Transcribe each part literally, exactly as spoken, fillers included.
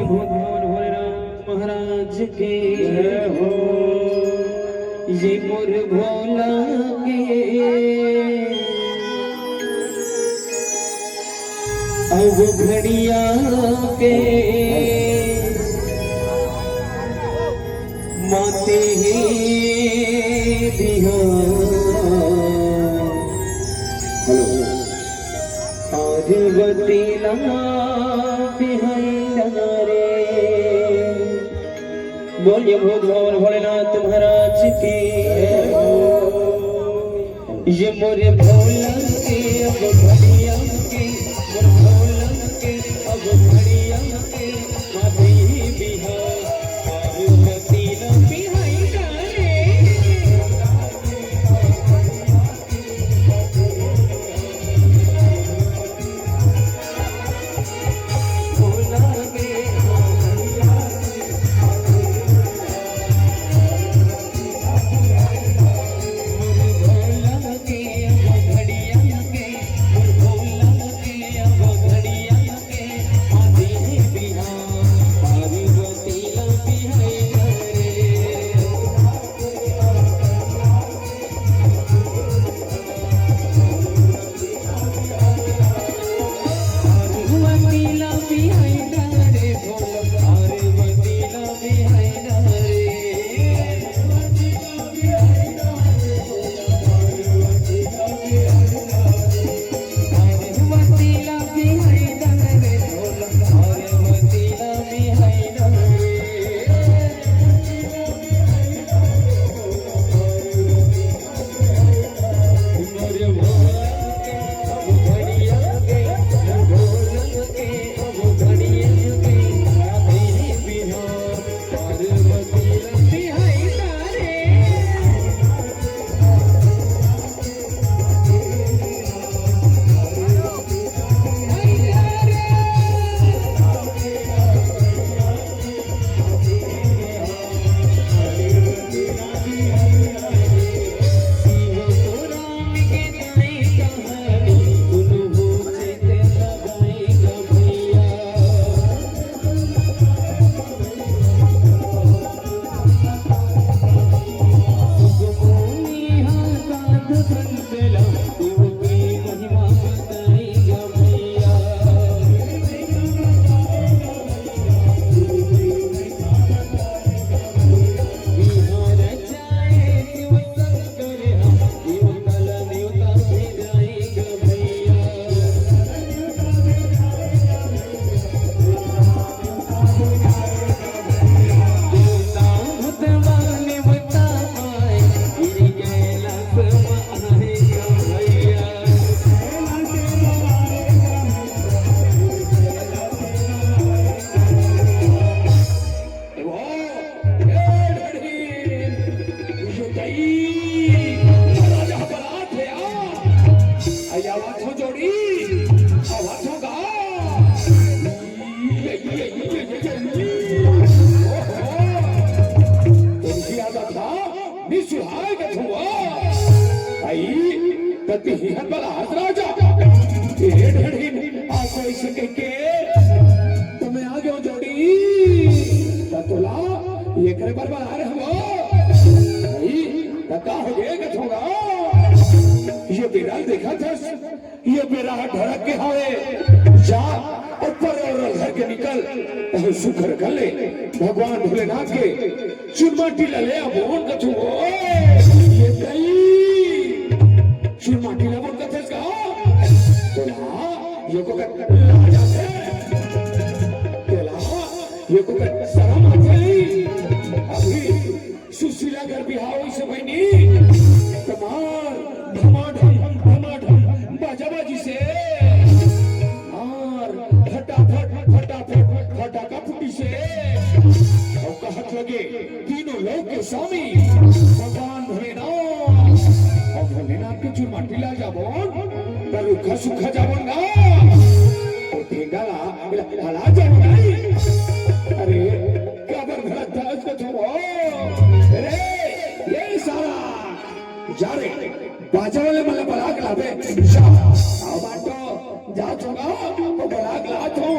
भगवान भोलेनाथ महाराज के जय हो। ये मोर भोला के अब घड़िया के माते हे बिहान। हेलो। पार्वती ला बिहाई डारे। बोलिए भूत भवन भोलेनाथ महाराज की। ये मोरे भोला के अब घड़िया के, मोरे भोला के अब घड़िया के, माथे बिहान, पार्वती ला बिहाई डारे। निसुहाय कथुआ। आई, कति हिहन बला हस राजा। ए ढेढ़िन, आ कोई से कह के, त मैं आ गयो जोड़ी। त तोला, ये करे बर बला रहे हो। आई, त का हो गए कथुआ? ये बेरा देखा था। ये बेरा ह ढरक के हवे, जा ऊपर और घर के निकल, तहु सुघर कर ले। भगवान भोलेनाथ के चुनमाटी ला ले अब ओन कछु ओ, ये तई चुनमाटी ला बोल कथस का? तोला, ये को कर लाज आथे। तोला, ये को कर शरम आथे। अभी सुशीला घर बिहाव होइस हे बहिनी, त मार धमाधम, धमाधम बाजा बाजिस हे। मार फटाफट, फटाफट, फटाका फूटिस हे। अउ कहत लगे, तीनों लोक के स्वामी भगवान भोलेनाथ, अउ भोलेनाथ के चुनमाटी ला जाबो, त रुखा सुखा जाबो ना। अउ ठेंगा ला, ला, ला जाबो नहीं। अरे, काबर भड़कथस कथों? अरे, ये सारा, जा रे, बाजा वाले मन ला बला के लाबे, जा। अब बाटो, जा छोड़ा, वो बला के लाथों।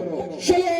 चलो।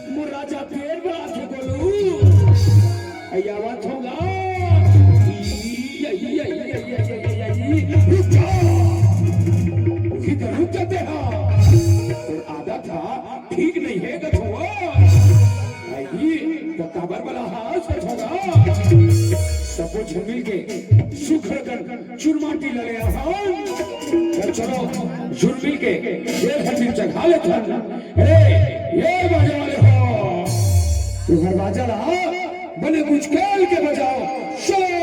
मोर राजा पेट में आके बोलू, अइया आवत होगा। रुक जा। रुक जा, रुक जाते हैं। तोर आदत हा ठीक नहीं है, गथुआ। आई, तो काबर बला हा, सोच होगा। सबो झन मिल के सुखरकन चुरमाटी लड़े आहा। तो चलो, झुरमिल के ये हड्डी चढ़ा लेथन। अरे, ये बाजे वाले हो, तुम्हार बाजा ला बने कुछ खेल के बजाओ। चलो।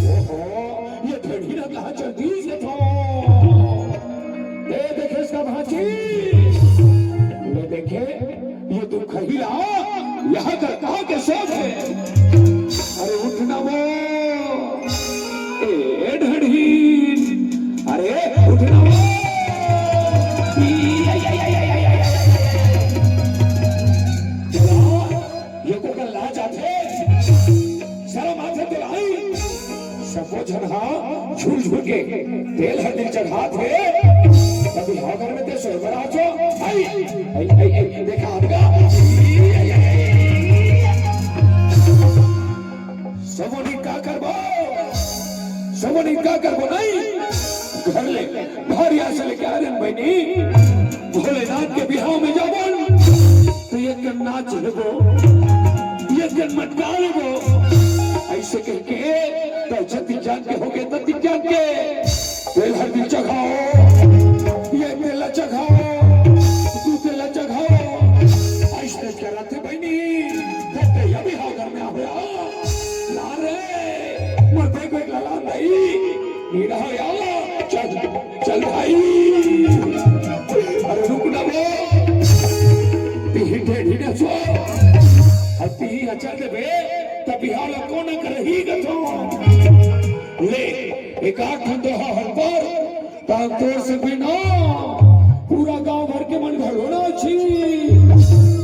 ओहो, ये ढेढ़ी ना कहाँ चल दी से तो। ए, देखे इसका भांची। ले देखे, ये दुखहिला, यहाँ कर कहाँ के सोच है? अरे उठ ना वो। ए ढढ़ी, अरे उठ ना वो। चला, ये को कर लाज आथे, शरम आथे तो लाई। सबो झन हा झुल झुल के तेल हर दिन चढ़ात हे। कभी हा घर में ते सोए बर आचो। आई, आई, आई, आई, देखा आपका। सबो नी का करबो? सबो नी का करबो? नहीं, घर ले भारी आस लेके आ रहे हैं बहिनी। भोलेनाथ के बिहाव में जावन, तो ये कर नाच हेबो, ये जन मटका लेबो। अइसे कहिके, त जति जान के होगे, तति जान के। तेल हरदी चघाओ, ये तेल चघाओ, तू तेल चघाओ। अइसने करत हे बहिनी, तब ते अभी हाव घर में आवे आ। ला रे, मोर बेग बेग ला ला दई। नीरा हो आवा, चल, चल भाई। अरे रुक ना वो। तिही ढेढ़ी ना सो। अब तिही अचल देबे, तब बिहाव ला कोन करही गथो। ले, एक आठ ठन दोहा हर पर, ताल तोड़ से बिना, पूरा गांव भर के मन घलो नाची।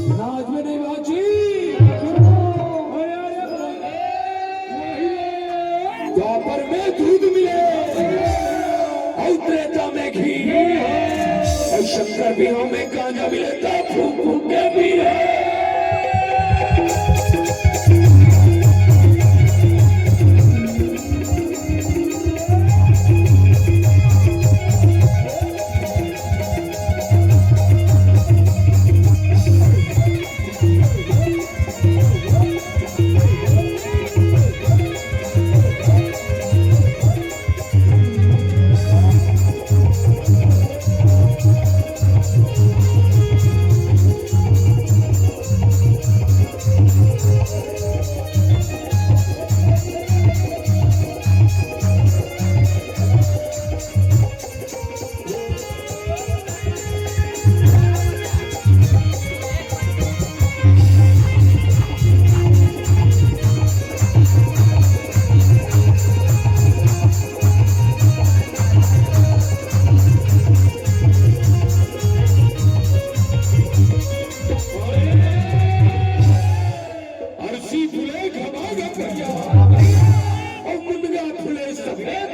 नाच में नहीं नाची। द्वापर में दूध मिले, अउ त्रेता में घी, अउ शंकर बिहाव में गांजा मिले, त फूक फूक के पी ले। अरसी फुले घमा घम भैया, अउ मुनगा फुले सफेद।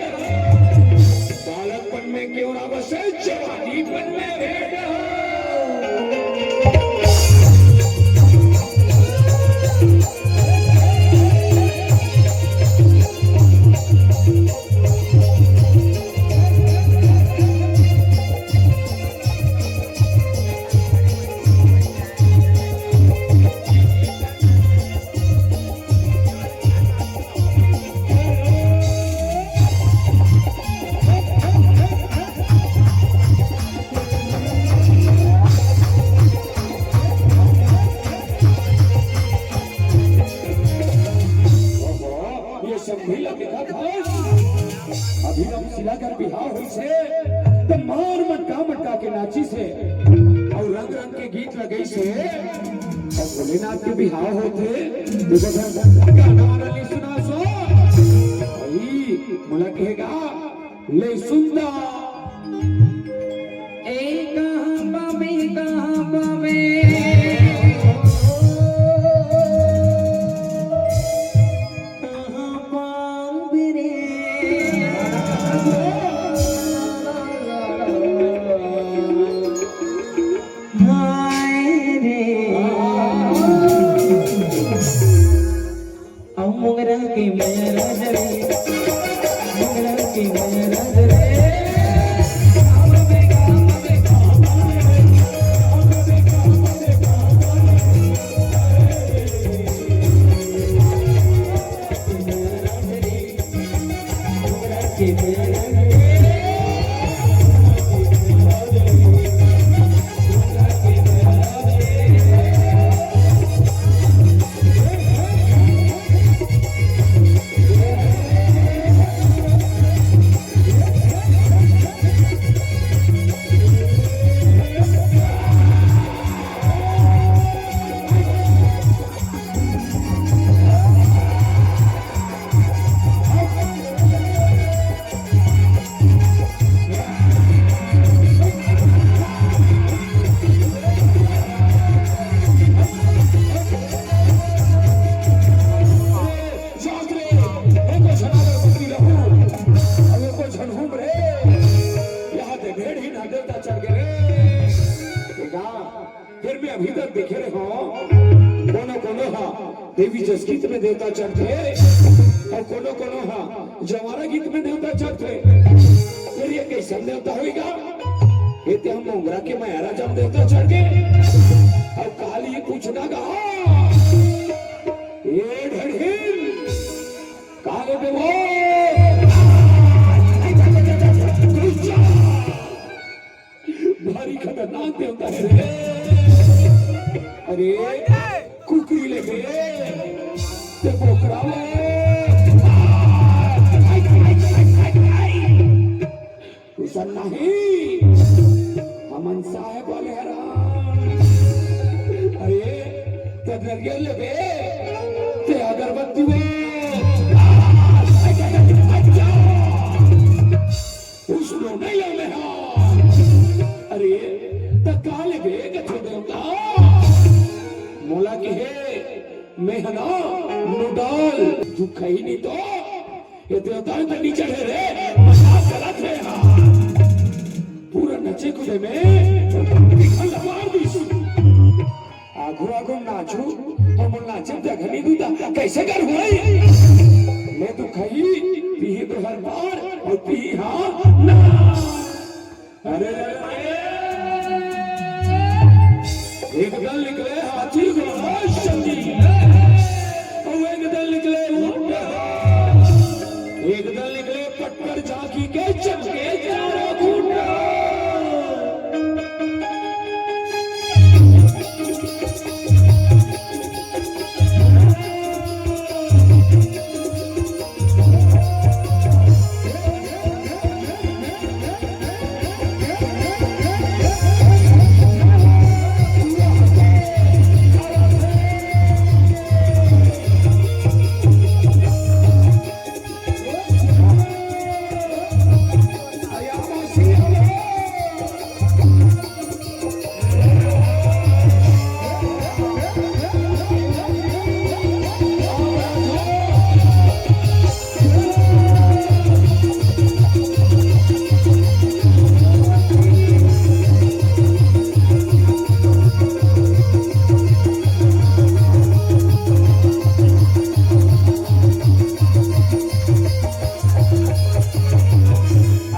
बालकपन में क्यों ना बसे, जवानीपन में भेंट हो। ये सब भी लगेगा था। अभी हम सिला कर बिहाव होइस हे, त मार मटका मटका के नाचिस हे, अउ रंग रंग के गीत लगइस हे, अउ भोलेनाथ के बिहाव होथे, त जब हम गाना वाला ली सुना सो, वही मोला कहेगा, ले सुनता। ए कहाँ पाबे, कहाँ पाबे? जाग रे, एको झन अगरबत्ती रहू, अउ एको झन हूम रे। यहाँ ते भेड़ ही ना देवता चढ़ गे रे। देखा, फिर भी अभी तक देखे रहे हो, कोनो कोनो हा देवी जस गीत में देवता चढ़थे, अउ कोनो कोनो हा जवारा गीत में देवता चढ़थे। फिर ये कइसन देवता होइगा? ये ते हम मोंगरा के मयारा जम देवता चढ़ गे। अउ काल ये पूछना गा, ए ढेढ़िन, का लेबे वो? भारी खतरनाक देवता हे रे। अरे, कुकरी लेबे, ते बोकरा ले। अइसन नहीं, हमन साहेब वाले हरन। अरे, ते नरियर लेबे, ते अगरबत्ती ले। उस लो नहीं लो मैं हाँ। अरे, त का लेबे कथे देवता? मोला कहे, मैं ह ना नूडल, तू खही नहीं तो। ये देवता त नीचे है रे, मजाक करत हे हाँ। पूरा नचे कूदे में बिखल मार दिस। आघू आघू नाचू, हम नाचे जगह नहीं दूता, कैसे कर हुई? मैं तो खही, पीही तो हर बार, और पीही हाँ ना। अरे, अरे, अरे। एक दल निकले हाथी घोड़ा संगी, और एक दल निकले ऊंट, एक दल निकले पटकर झांकी के चमके चारों खूंटा।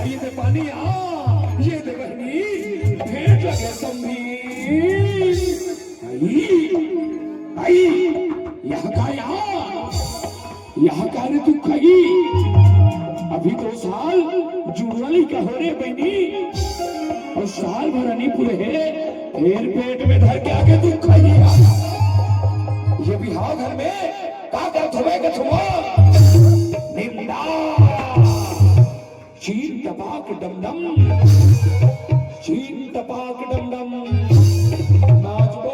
ये दे पानी आ, ये दे बहनी, भेंट लगे संधि। आई, आई, यहाँ का यहाँ, यहाँ का रे तू खही? अभी दो साल जुड़वा लइका हो रे बहनी, और साल भर नहीं पूरे हे, फिर पेट में धर के आके तू खही। ये बिहाव घर में का करत हवे कथुआ? निंदा। चीन टपाक डम डम, चीन टपाक डम डम, नाचबो,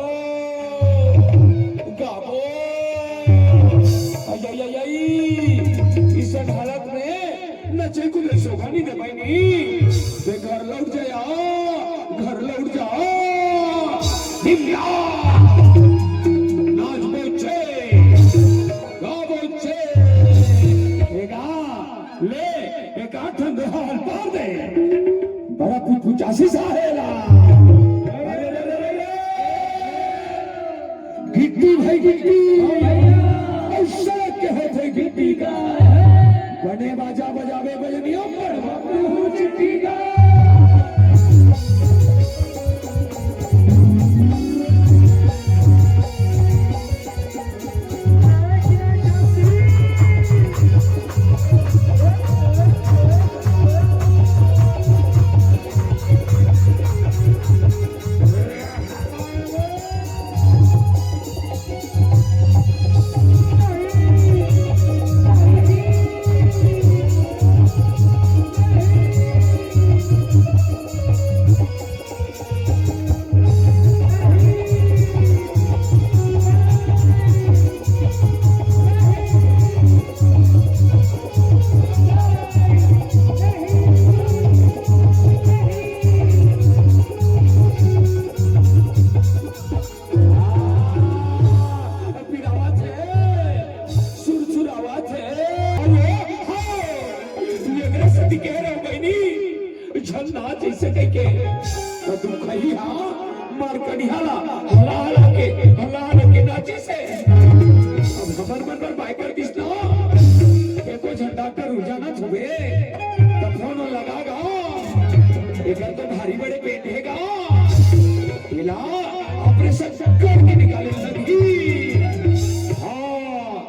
गाबो, आई, आई, आई, आई, इसन हालत में नचे कुदे शोभा नहीं दे बहनी। ते घर लौट जाया, घर लौट जा, निम्या, नाचबो छे, गाबो छे, एगा। ले, एक आठ ठन दोहा हल पार दे। बड़ा पुचपुचासी सा हे ला। अरे रे रे रे रे। गिट्टी भाई गिट्टी। अइसे के होथे गिट्टी का। बने बाजा बजावे बजनिया पर बाबू चिट्टी का। पिरावत हे, सुरसुरावत हे। अरे, हाँ, एकरे सेती कहे रहे बहिनी, झन नाच अइसे कहिके। त तू खही हा, मारकनिहा ला, हला हला के, हला हला के नाचिस हे। अब हमर मन बर बाय कर दिस ना, एको झन डॉक्टर उलझा ना थोबे, त फोन लगा गा, एकर तो भारी बड़े पेट हे गा, एला ऑपरेशन करके निकाले लगही। हाँ,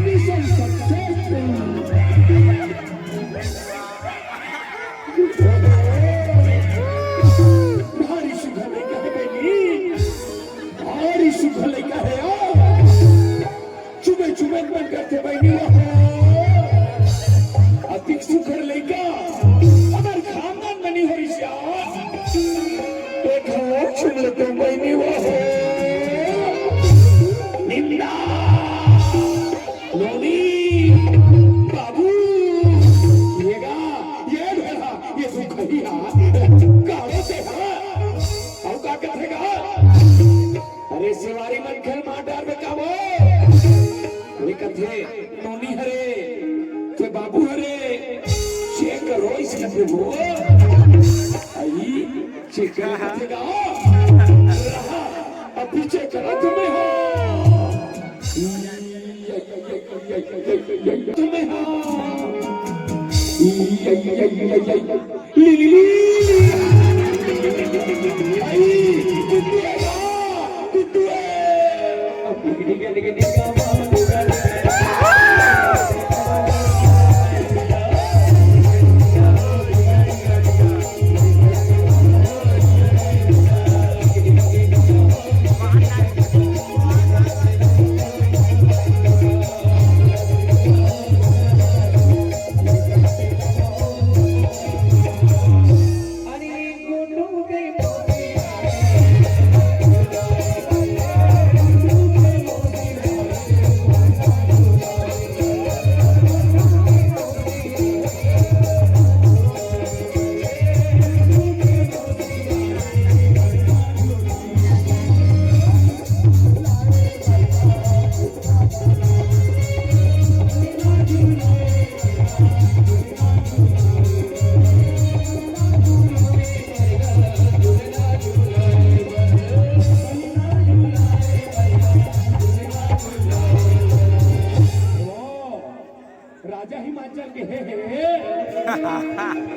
Mission successful। भारी सुघर लइका हे बहिनी, भारी सुघर लइका हे यार। चुमे चुमे मन करथे बहिनी, वाह। अतिक सुघर लइका, हमर खानदान म नइ होइस यार। एक घाव चुम लेतेंव बहिनी, वाह। निंदा। नोनी, बाबू, ये गा, ये भेड़ा, ये दुखही हा, काहे से हा? अउ का कथे गा? अरे शिवारी मन खेल मार डार बे का वो? ये कथे, नोनी हरे, के बाबू हरे, चेक करो इस कथे वो। आई, चेक करे कथे गा? रहा, अभी चेक करो तुम्हें हो। तुम्हें हाँ। ली, ली, ली। आई, गुड्डू आया, गुड्डू आया। राजा हिमाचल के हे, हे, हे।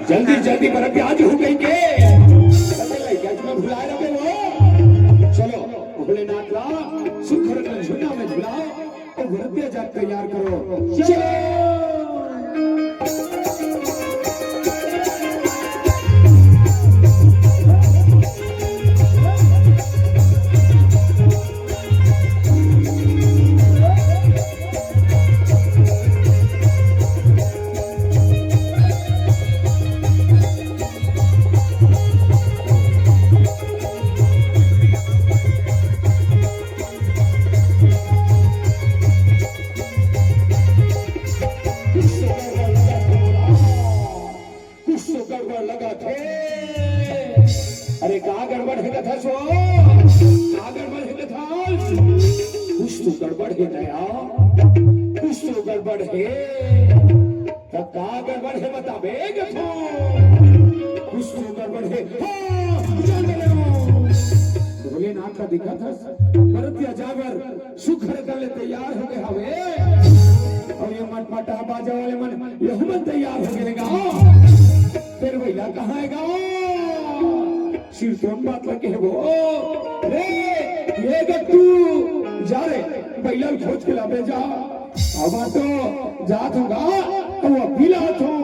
जल्दी, जल्दी बरत आज हो गई के। अरे लइका तुम्हें भुलाए रखे वो। चलो, बोले नाथ ला सुघर कन झुन्ना में झुलाओ अउ बरतिया जात तैयार करो। चलो। कुछ तो गड़बड़ लगत हे। अरे, का गड़बड़ हे कथस ओ? का गड़बड़ हे कथस? कुछ तो गड़बड़ हे दया, कुछ तो गड़बड़ हे। त का गड़बड़ हे बताबे कथों? कुछ तो गड़बड़ हे। हाँ, चल बे। भोलेनाथ ला दिखत हस, बरतिया जाबर सुघर कन ले तैयार होगे हवे। अउ ये मटमटा बाजा वाले मन, यहू मन तैयार होगे गा। फेर भइया कहाँ हे गा? सिरतोन बात ला केहे वो। रे, ये गट्टू, जा रे, बइला ल खोज के लाबे जा। अब तो जात हूँ गा, अउ अभी लात हूँ।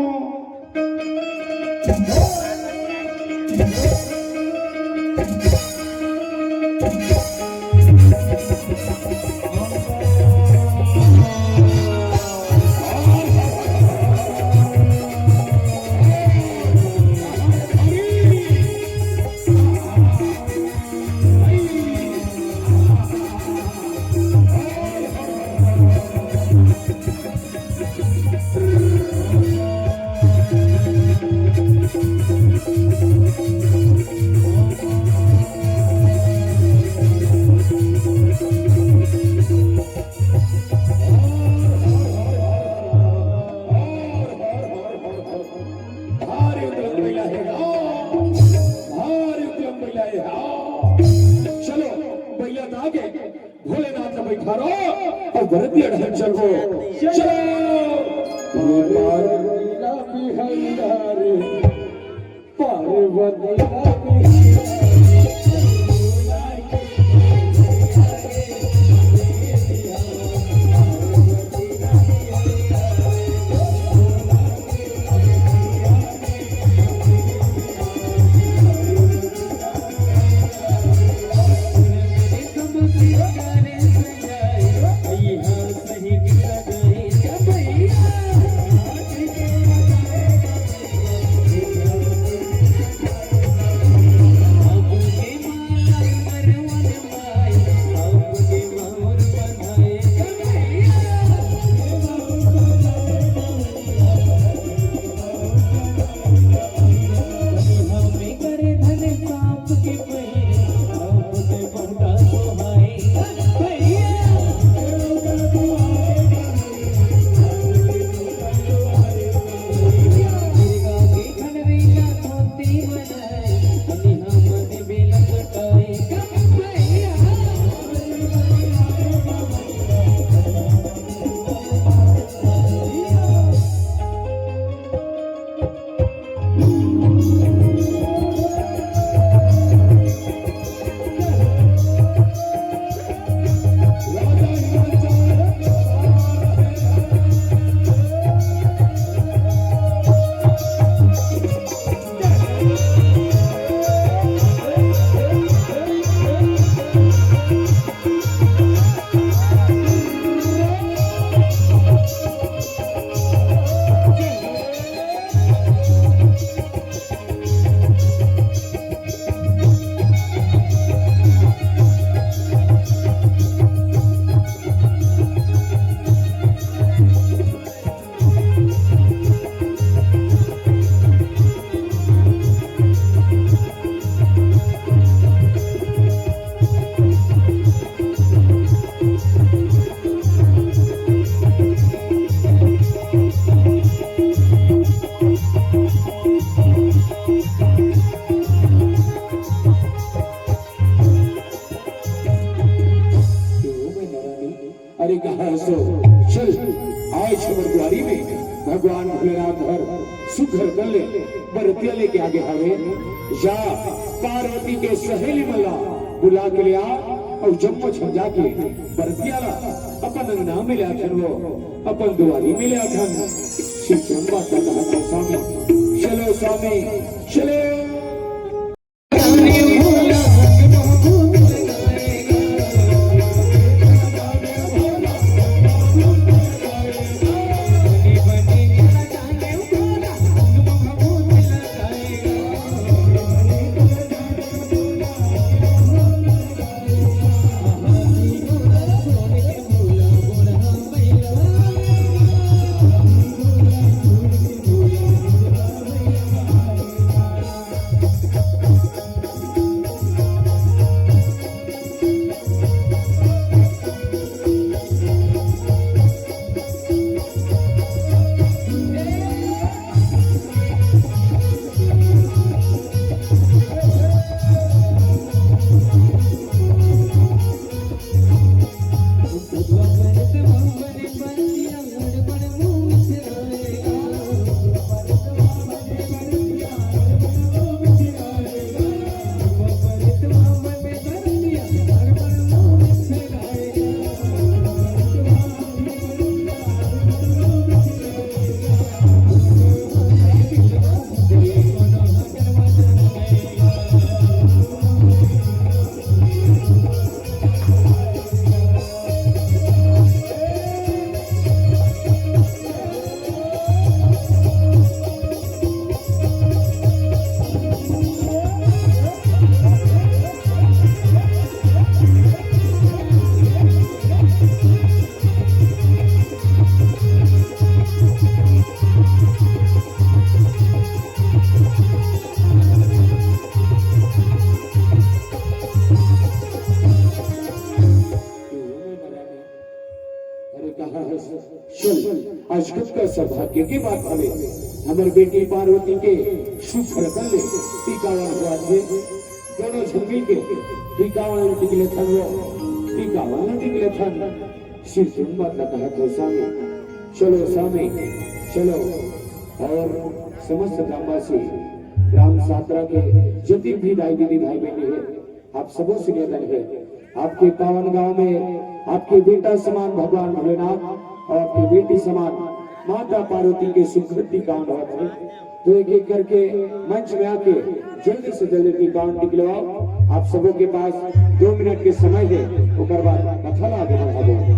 भारी उतरम बइला हे गा, भारी उतरम बइला हे गा। चलो, बइला त आगे, भोलेनाथ ला बइठारो, अउ बरतिया डहर चलबो। चलो। पार्वती ला बिहारी, पार्वती ला बिहारी। अरे कहाँ सो? चल, आज हमर दुआरी में भगवान भोलेनाथ हर सुघर कन ले बरतिया लेके आगे हवे। जा, पार्वती के सहेली मन ला बुला के ले आ, अउ जम्मो झन जाके बरतिया ला अपन अंगना में ले आथन, वो अपन दुआरी में ले आथन। श्री चंबा का कहत हे स्वामी, चलो स्वामी, चलो। अरे कहाँ हे? सुन, आज कतका सौभाग्य के बात हवे। हमर बेटी पार्वती के शुभ रतन ले टीकावन होवत हे। दोनों झन मिल के टीकावन टिक लेथन, वो टीकावन टिक लेथन। श्री चंबा का कहत हे स्वामी, चलो स्वामी, चलो। अउ समस्त ग्रामवासी, ग्राम सात्रा के जतिन भी दाई दीदी भाई बहिनी हे, आप सबो से निवेदन हे, आपके पावन गांव में आपके बेटा समान भगवान भोलेनाथ अउ आपके बेटी समान माता पार्वती के सुखद टीकावन होवत हे। तो एक एक करके मंच में आके जल्दी से जल्दी टीकावन टिकलवाओ। आप सबों के पास दो मिनट के समय हे, ओकर बाद कथा ला आगे बढ़ाबो।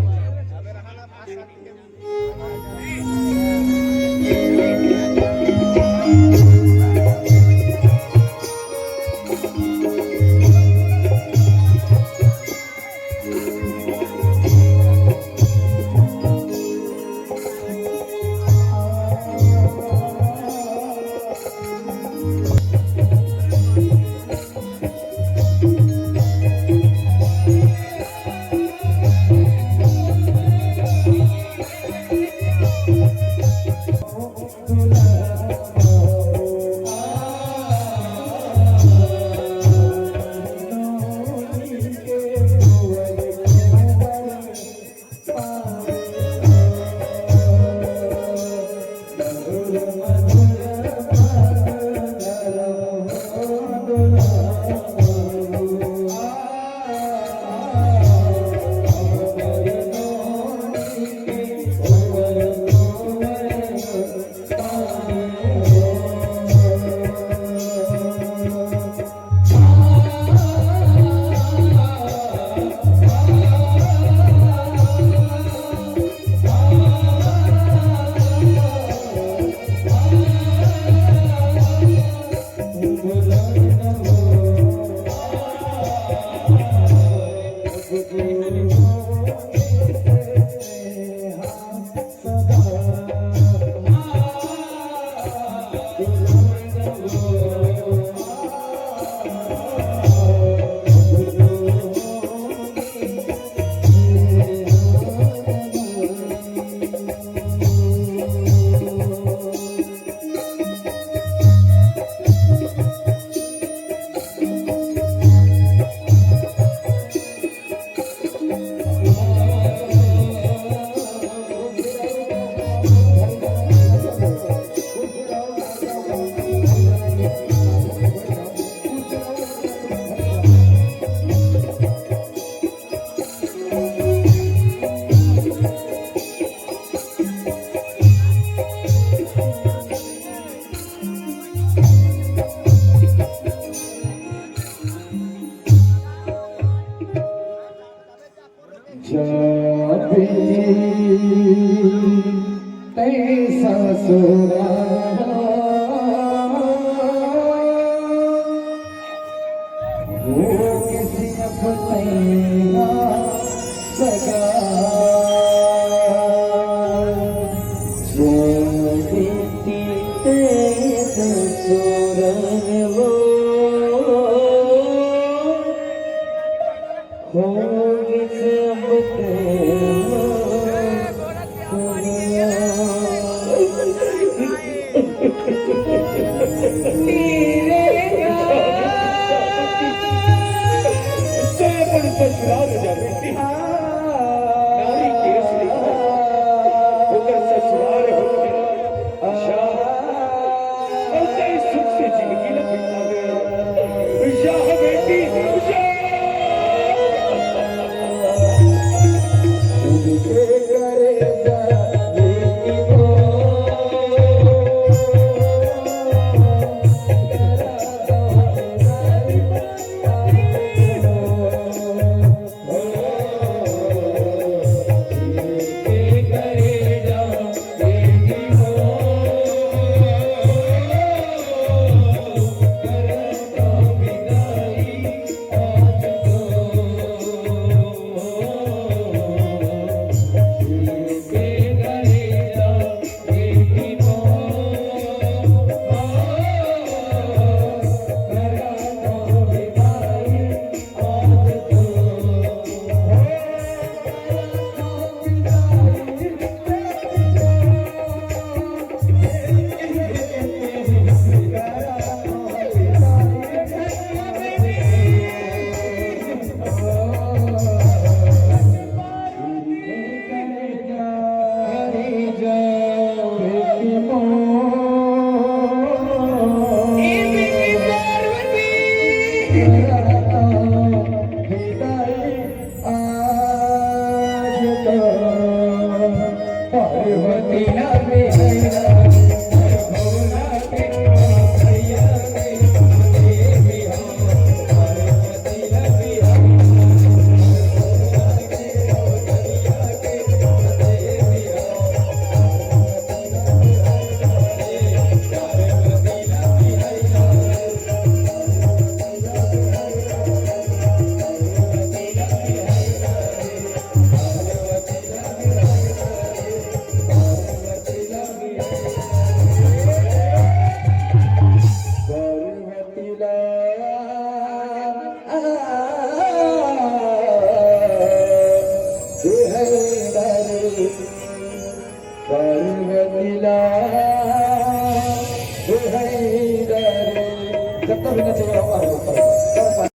जा बेटी, तैं ससुरा हो किसी अपने सगा। जा बेटी, तैं ससुरा हो। होगी सब तेरा। सैपड़ ससुराल जा बेटी। नारी के असली घर ओकर ससुराल होथे। जा, अउ तैं सुख से जिंदगी ल बितावे। जा बेटी, जा।